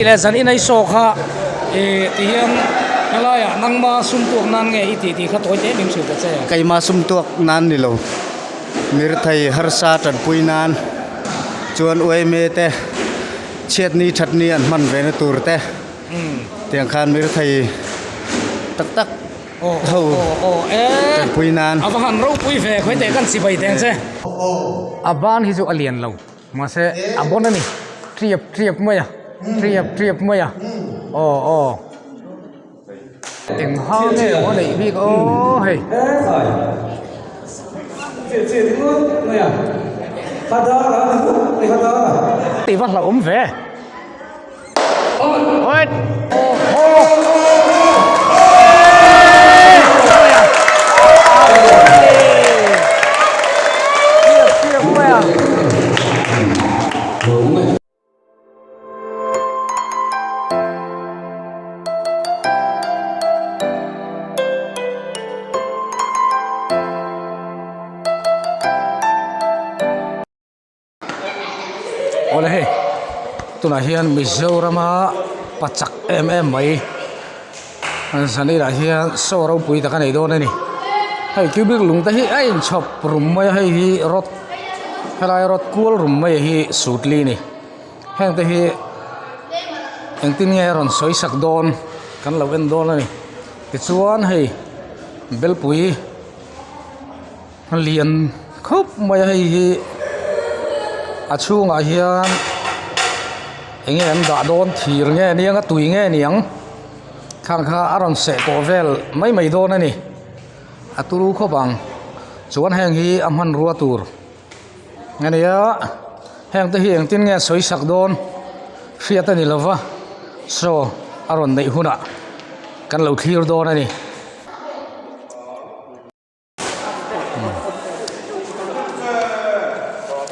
Leh zan inei saw kha ih ti hian helaiah nangma sum tuak nan nge i tih tih kha tawi te min hrilh ta che. Keima sum tuak nan ni lo, mirthei harsa tanpui nan chuan uaime te chhiatni thatni an hman ve na tur te tiang khan mirthei tak tak ho tanpui nan. A va han ropui ve khawi teh kan chibai teng che. A ban hi chu a lian lo. Mahse a bon a ni triap triap mai a triap triap mai a aw aw eng ha nge aw neih bik aw hei. Tih va hlauhawm ve. Awle hei tunah hian Mizorama pa chak em em mai zanirah hian show ropui tak a nei dawn a ni hei cubic lung te hi a inchhawp rum mai a hei hi rod helai rod kual rum mai hi sut li a ni heng te hi engtin nge a rawn sawi sak dawn kan lo en dawn a ni tichuan hei belpui. Lian khawp mai a hei hi a chhungah hian eng nge an dah dawn thir nge aniang a tui nge niang khang kha a rawn seh kawh vel mai mai dawn a ni a turu khawp ang chuan heng hi a hmanrua tur a ni a heng te hi engtin nge sawi sak dawn hriat a ni lo va saw a rawn neih hunah kan lo thlir dawn a ni.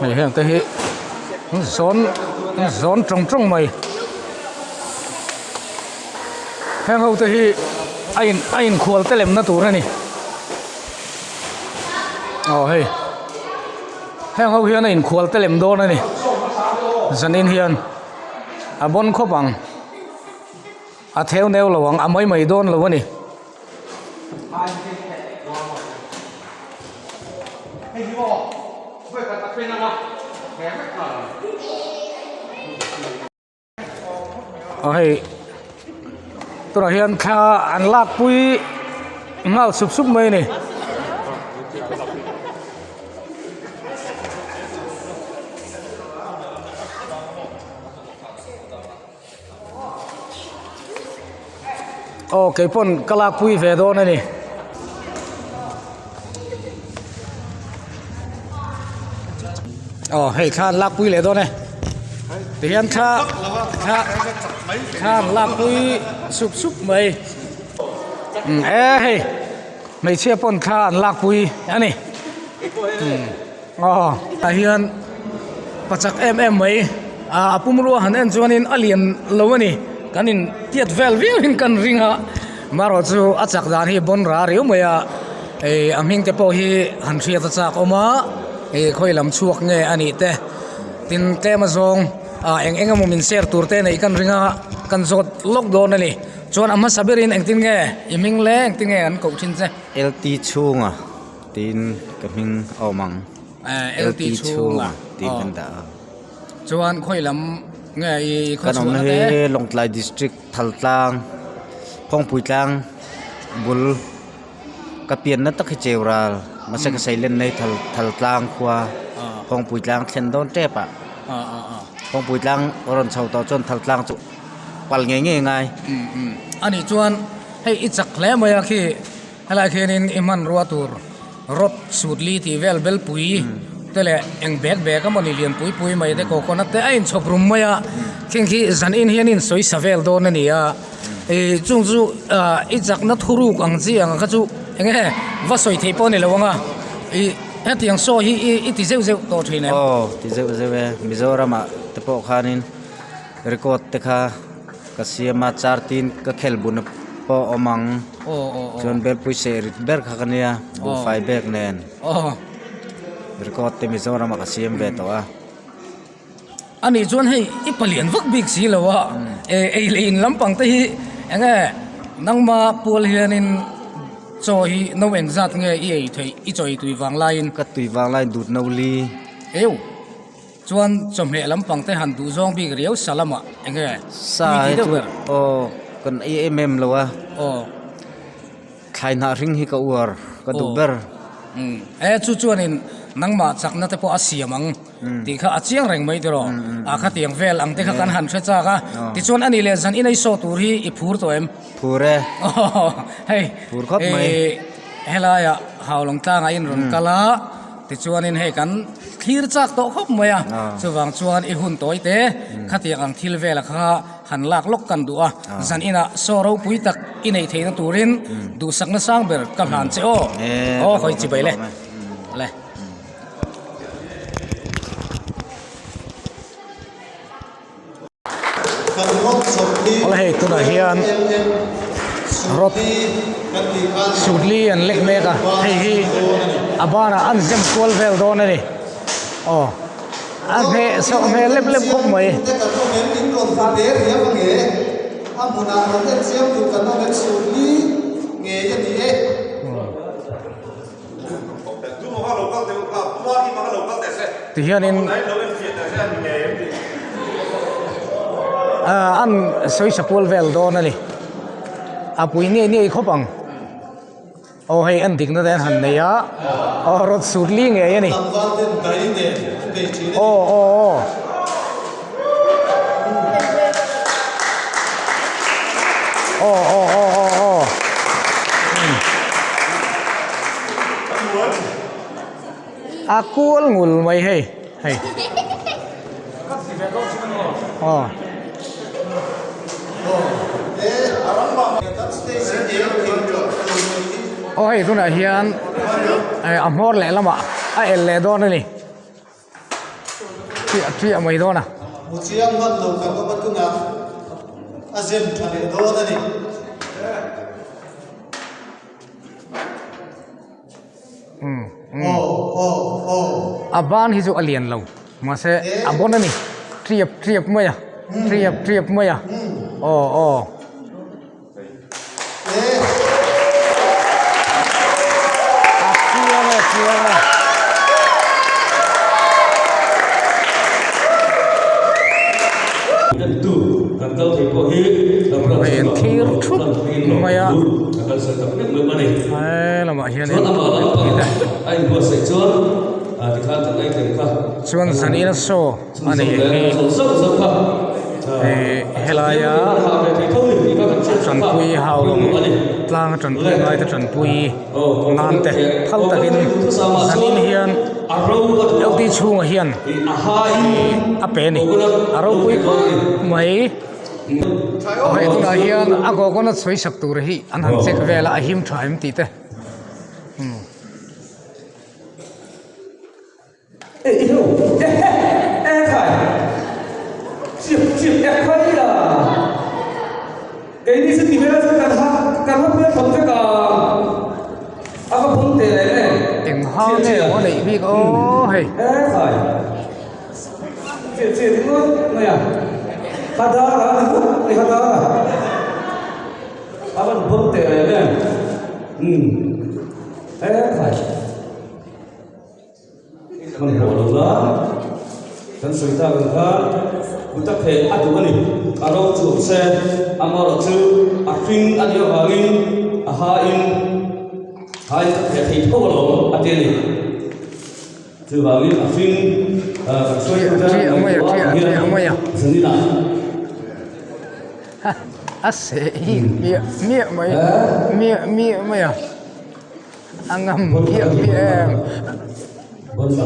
Hei heng te hi zawn zawn tawng tawng mai heng ho te hi a in a inkhual te lemna tur a ni aw hei heng ho hian a inkhual te lem dawn a ni zanin hian a bon khawp ang a theu neu lo ang a mai mai dawn lo a ni. Aw hei tunah hian thla an lakpui nghal sup sup mai a ni. Aw kei pawn ka lakpui ve dawn a ni. Aw hei thla an lakpui leh dawn e. Tihian thla thla thla an lakpui sup sup mai. E hei hmeichhia pawn thla an lakpui a ni. Aw tah hian pa chak em em mai ah a pumrua han en chuanin a lian lo a ni kan in tiat vel viau in kan ring a marawh chu a chak dan hi bawn ra riau mai a ih a hming te pawh hi han hriat a chak awm a ih khawi lam chhuak nge a nih te tin tlem a zawng ah eng eng emaw min share tur te neih kan ring a kan zawt lawk dawn a ni chuan a hmasa berin engtin nge i hming le engtin nge an koh thin che. L T chhunga. Tin ka hming a awm ang. LT chhunga tih kan dah a. Chuan khawi lam nge i khaw chhuahna te? Kan awmna hi Lawngtlai District Thaltlang Phawngpui tlang bul ka pianna tak hi Cheural mahse ka seilenna hi Thaltlang khua Phawngpui tlang thlen dawn tep ah Phawngpui tlang a rawn chho tawh chuan Thaltlang chu pal ngei ngei a ngai. Anih chuan hei i chak hle mai a khi. Helai khianin i hmanrua tur rod sut li tih vel belpui te leh eng bag bag a mawni lian pui pui mai te coconut te a inchhawp rum mai a khing khi zan in hian in sawi sa vel dawn a ni a ih chung chu ah i chakna thuruk ang chi ang kha chu eng nge va sawi theih pawh a ni lo ang a ih hetiang saw hi i ti zeuh zeuh tawh thin em? Aw ti zeuh zeuh e Mizoramah te pawh khanin record te kha. Ka siam a char tin ka khel bun pawh a awm ang chuan belpui seh rit ber kha ka nia buhfai bag nen record te Mizoram ah ka siam ve tawh a. Anih chuan hei i palian vak bik si lo a. Ei leh in lampang te hi eng nge nangma pual hianin chaw hi no eng zat nge i ei theih i chaw ei tui vang laiin? Ka tui vang laiin dut no li. Eu. Chuan chawhmeh lampang te han duh zawng bik riau sa lamah eng nge Sa hi chu aw kan ei em em lo a. Aw. Thlai hnah hring hi ka uar ka duh ber. Umm e chu chuanin nangmah chakna te pawh a siam ang tih kha a chiang reng mai tiraw a khatiang vel ang te kha kan han hre chak a tichuan ani leh zan inei saw tur hi i phur tawh em? Phur e. Hei Phur khawp mai. Helaiah Haulawng tlangah in rawn kal a tichuanin hei kan thlir chak tawh khawp mai a chuvang chuan i hun tawi te khatiang ang thil vela kha Han lak lawk kan duh a, zan inah saw ropui tak i neih theihna turin duhsakna sang ber ka hlan che aw. Aw hawi chi bai le. Le. Awle hei tunah hian rod sutli an lek mek a, hei hi a banah an zem kual vel dawn a ni. Aw. A hneh sawh hmel lep lep khawp mai. Tihianin ah an sawisa kual vel dawn a ni. A pui ngei ngei khawp ang. Aw hei en dikna te an han nei a aw rawt sut li ngei a ni aw aw aw aw aw aw aw aw a kual ngul mai hei hei aw. Aw hei tunah hian eh a hmawr leh lamah a el leh dawn a ni chiah chiah mai dawn a. A ban hi chu a lian lo mahse a bawn a ni triap triap mai a triap triap mai a aw aw. A chiang e chiang e. Hei an thlir thup mai a. He lamah hianin chuan zanina saw a nei hi eh helaia tanpui haulawng tlanga tanpui ngaite tanpui nan te phal takin zanin hian L T chhungah hian ih a pe a ni a ropui khawp mai. Aw hei tunah hian a coconut sawi sak tur hi an han check vel a a him tha em tih te umm. Eng hang nge maw a neih bik aw hei. Chuvangin a hring kan hruaitu te Ṭiah mai a, ṭiah ṭiah mai a. Zaninah. Ha, a seh hi miah miah mai, miah miah mai a. A ngam miah miah em. Umm,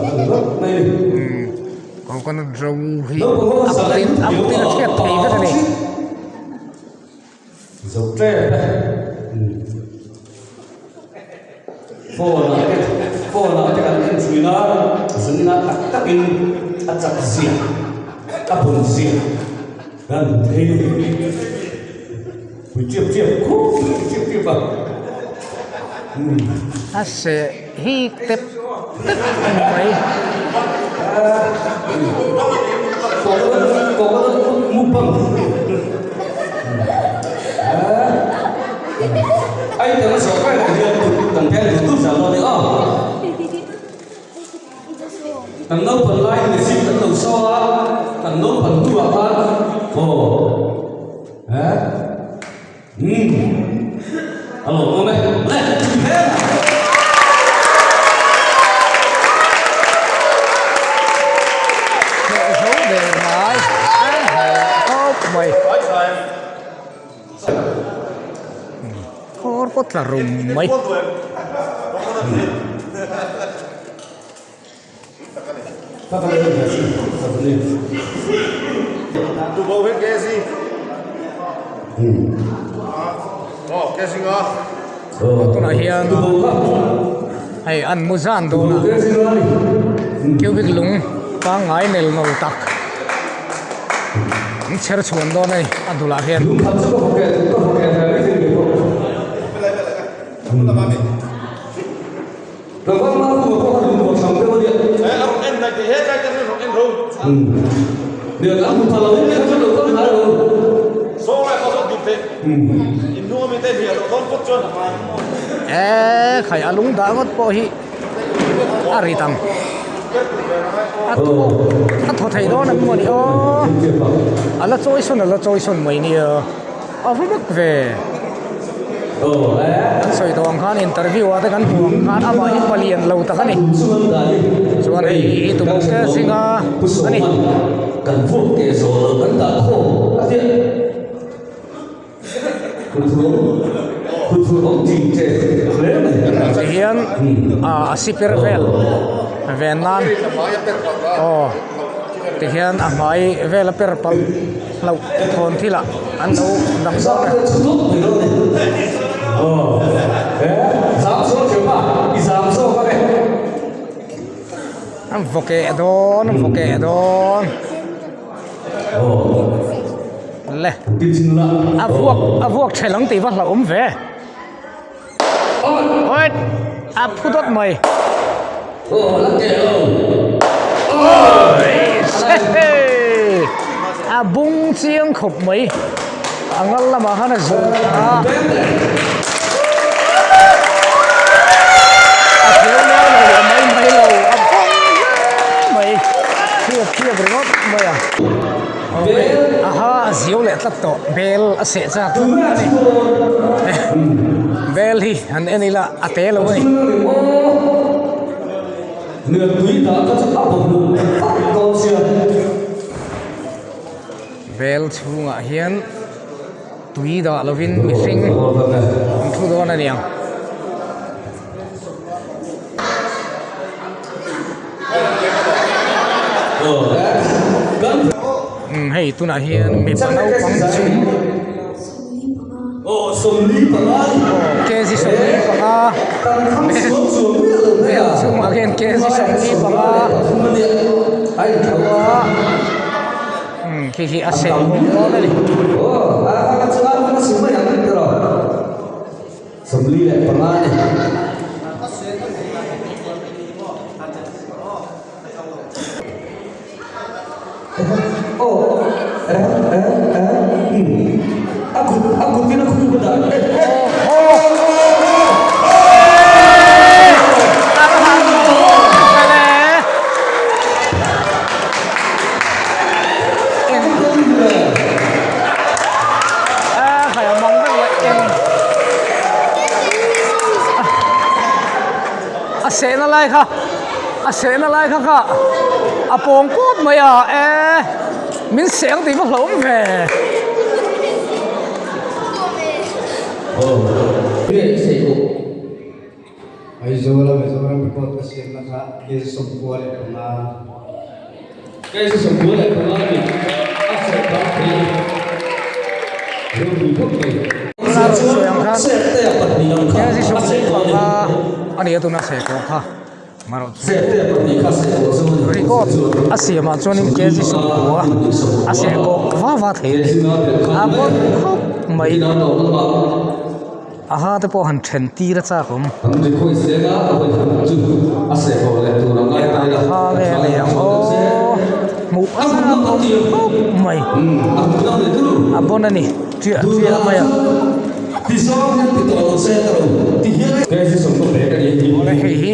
coconut ro hi a putin a putin a chhiat thei vek a ni. Zo tep e. Phone ah te phone ah te kan en thin a, zanina tak takin a chak zia a bun zia kan hmu thei a ni. Pui chiap chiap khup chiap chiap a. A seh hi tep tep mai. Coconut mukbang. Kan naupang hnuah khan aw he umm a lawmawm e le he. Hneh zo der mai a heh tawp mai. Khawr pawh tla rum mai. Tunah hian hei an mu zan dawn a cubic lung pangngai nel nawl tak an chher chhuan dawn a ni a dulah hian. Eee khai a lung dah ngawt pawh hi a rit ang a thaw a thaw thei dawn ang mawni aw a la chawi sawn a la chawi sawn mai nia. A va vak ve. Kan sawi tawh ang khan interview ah te kan hmuh ang khan amah hi palian lo tak a ni. Chuan hei hi tum te zinga a ni. Tihian a siper vel ven nan aw tihian a hmai vel a per palh. Hlauh thawn thil ah an lo dang zawk a. An vaw keh dawn an vaw keh dawn le a vuak a vuak thelh ang tih va hlauhawm ve awih a phu dawt mai a bung chiang khawp mai a ngal lamah khan a zul a a theu ngai lo a mai mai lo a bung hle mai chhiat chhiat ringawt mai a aha a ziau leh tlat tawh bel a seh chak tlat a ni bel hi han en ila a te lo a ni. Bel chhungah hian tui dah lovin mihring an thu dawn a niang. Umm hei tunah hian mipa naupang chung aw kg 45 bel chungah hian kg 45 a umm khi khi a seh bawk dawn a ni. A sehna lai kha a sehna lai kha kha a pawng pawt mai a e min seng tih va hlauhawm ve. Aizawla Mizoram record ka siamna kha kg 95. Kg 95 a ni a seh tak thei a ropui khawp mai. Tuna rawn sawi ang khan kg 15 a ni a tuna seh tawh kha Record a siamah chuanin kg 90 a seh kawh va va thei a ni a bawn khawp mai. A ha te pawh han then tir a chak awm. A ha nge a nei ang aw hmuh a chak awm khawp mai a bawn a ni chiah chiah mai a. Awle hei hi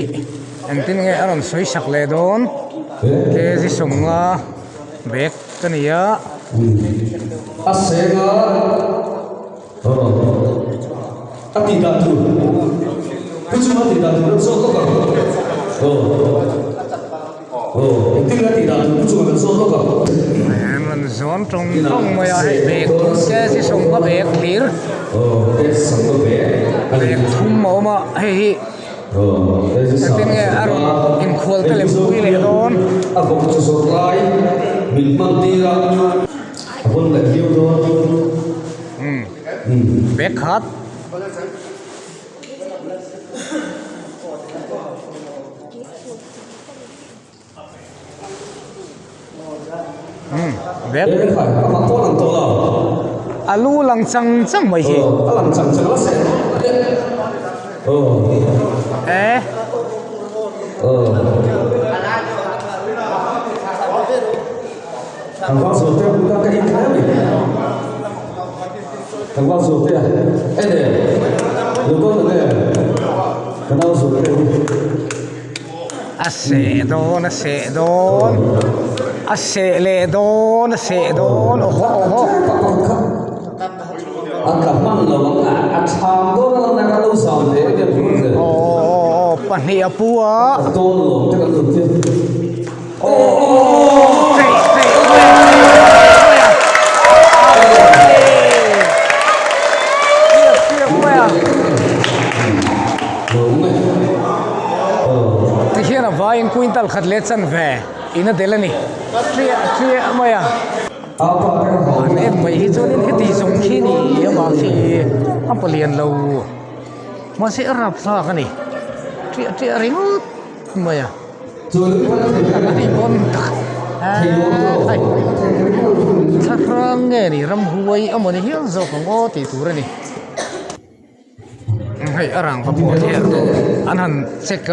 engtin nge a rawn sawi sak leh dawn kg 50 bag. a ni a. A seng a a tih dan tur pu chunga tih dan tur an zawt lawk ang aw aw engtin nge a tih dan tur pu chunga kan zawt lawk ang. An rawn zawn tawng tawng mai a hei bag thum te chi sawmnga bag thlir bag thum a awm a hei hi. Engtin nge a rawn inkhual te lem pui leh dawn? A bawk chu zawrh lai min hman tir a, a pawn leh viau dawn. Umm bag khat. A lu lang chang chang mai hi e A seh dawn a seh dawn a seh leh dawn a seh dawn aw haw aw haw. Aw aw aw pahnih a pu a. Ti hian a vaiin quintal khat leh chanve in a del a ni triah triah mai a an en mai hi chuanin heti zawng khi ni amah khi a palian lo mahse a rapthlak a ni triah triah ringawt mai a. Thlahrang nge ni ramhuai emaw ni hial zawk ang aw tih tur a ni hei a rangva pawh hi an han check a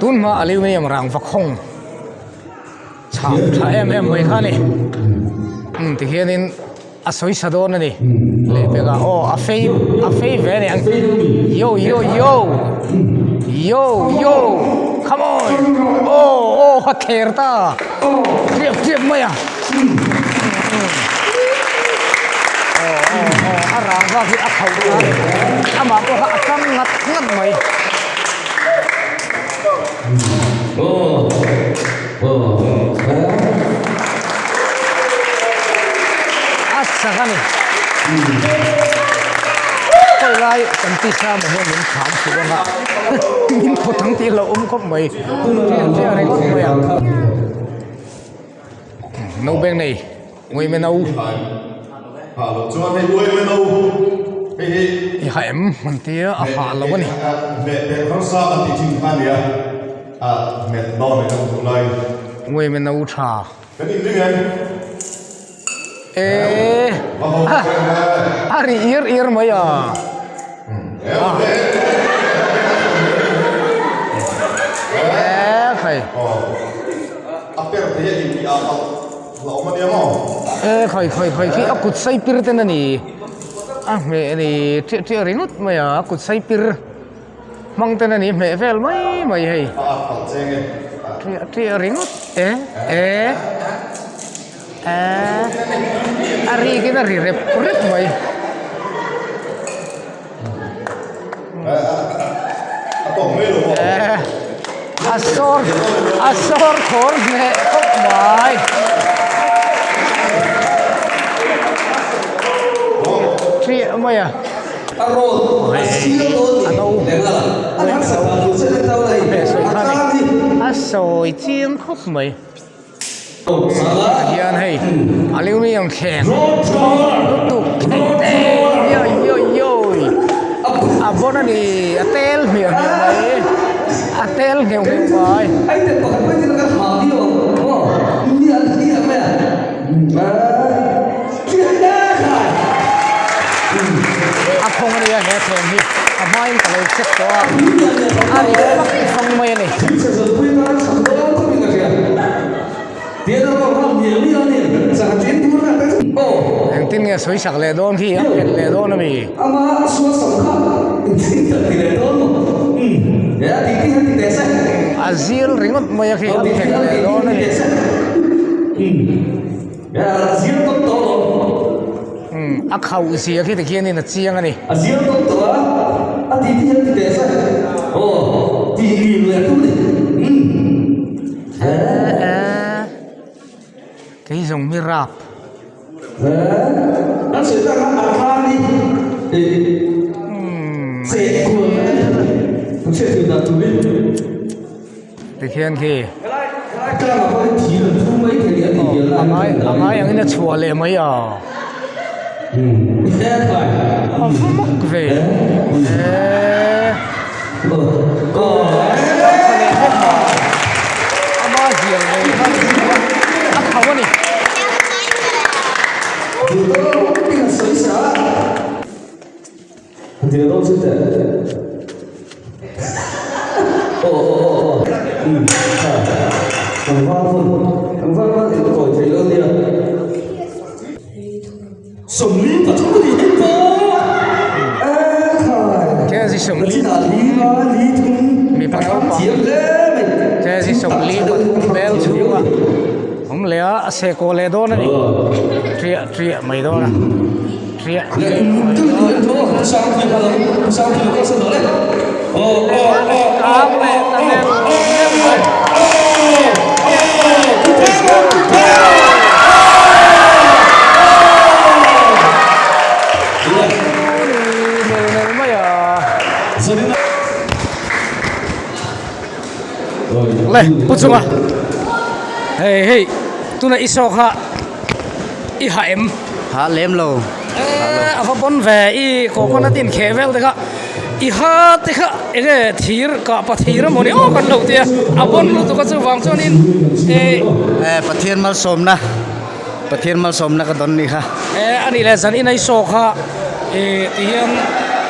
tun hma aluminium rangva khawng chhah tha em em mai kha a ni tikhianin. A sawi sa dawn a ni leh pek a aw a fei a fei ve a ni ang yo yo yo yo yo come on aw aw a thler ta triak triak mai a aw aw aw a rang vak hi a khauh ta amah pawh kha a tang ngat ngat mai. A chak a ni. Khawi lai kan tisa maw hian min kham thut ang a, min khaw thang tih hlauh awm khawp mai. Ṭiak ṭiak ringawt mai ang. No beng nei Uime no. I ha em an tia a ha lo a ni. Uime no tha. E a ri ir ir mai a. E khai. E khai khai khai khi a kut sai pir ten a ni a hmeh a ni ṭiah ṭiah ringawt mai a a kut sai pir hmang ten a ni hmeh vel mai mai hei ṭiah ṭiah ringawt e e e a rik in a ri rep rep mai. A sawr a sawr khawr hneh khawp mai. Triah mai a. A no a sawi chiang khawp mai. Hian hei aluminium thleng lutuk oi oi oi a bon a ni a tel hmiah hmiah mai a tel ngheuh ngheuh mai. A khawng a nia he thleng hi a hmain ka lo check tawh a a ri fak fak mai a ni. Engtin nge sawi sak leh dawn khi a phet leh dawn a mi? A zil ringawt mai a khi a phet leh dawn a ni. A zial tawp tawh alawm. A khauh zia khi tikhianin a chiang a ni. A zial tawp tawh a, a ti ti hian ti teh se. Aw, ti lim leh tum ni. Kei zawng mi rap. An sawi tak a, a khan hi cheh kual vek a ni. Kan hriat thiam dan turin. Tikhian khi a ngai a ngai angin a chhuah leh mai a. A va mak ve. Eee. Ama zial ngei kha a khauh a ni. Kezi 43 mipa naupang kezi 43 bel chhunga awm leh a a seh kawh leh dawn a ni triah triah mai dawn a triah triah mai dawn a Le pu chunga hei hei tuna i saw kha i ha em ha lem lo eh a va pawn ve i coconut in kheh vel te kha i ha te kha enge thir kah pa thir emaw ni aw kan lo tia a pawn lutuk a chuvang chuanin eh eh Pathian malsawmna Pathian malsawmna ka dawn nih kha. Eh a nih leh zan inai saw kha eh tihian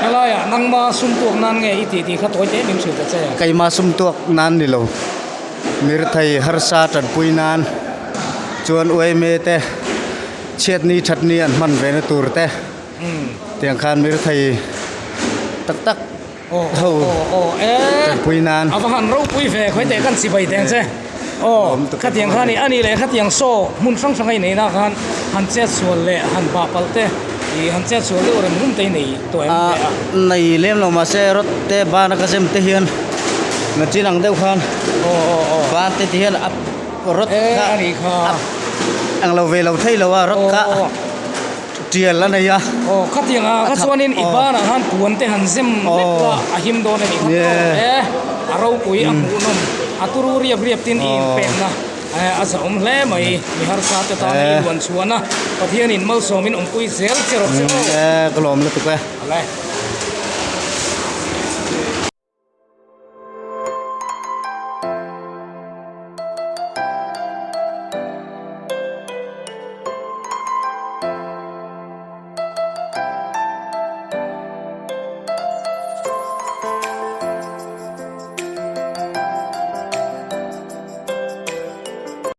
helaiah nangma sum tuak nan nge i tih tih kha tawi te min hrilh ta che. Keima sum tuak nan ni lo. Mirthei harsa tanpui nan chuan uaime te chhiatni thatni an hman ve na tur te tiang khan mirthei tak tak ho tanpui nan. A va han ropui ve khawi teh kan chibai teng che aw khatiang khan a nih leh khatiang saw hmun hrang hrang a inei na khan han chet sual leh han bah palh te ih han chet sual deuh rem rum te i nei tawh em teh a. Nei lem lo mahse rawt te ban a ka zem te hian nachin ang deuh khan ban te ti hian a rawt kha a ang lo ve lo thei lo a rawt kha. Tial a nei a. Aw khatiang ah kha chuanin i banah khan puan te han zem vek la a him dawn a nih kha tawk e. A ropui a hmuhnawm a turu riap riap tin i inpekna a zahawm hle mai mi harsa te tana i luan chhuahna Pathianin malsawmin awmpui zel che rawh che aw. E ka lawm lutuk e. Ale.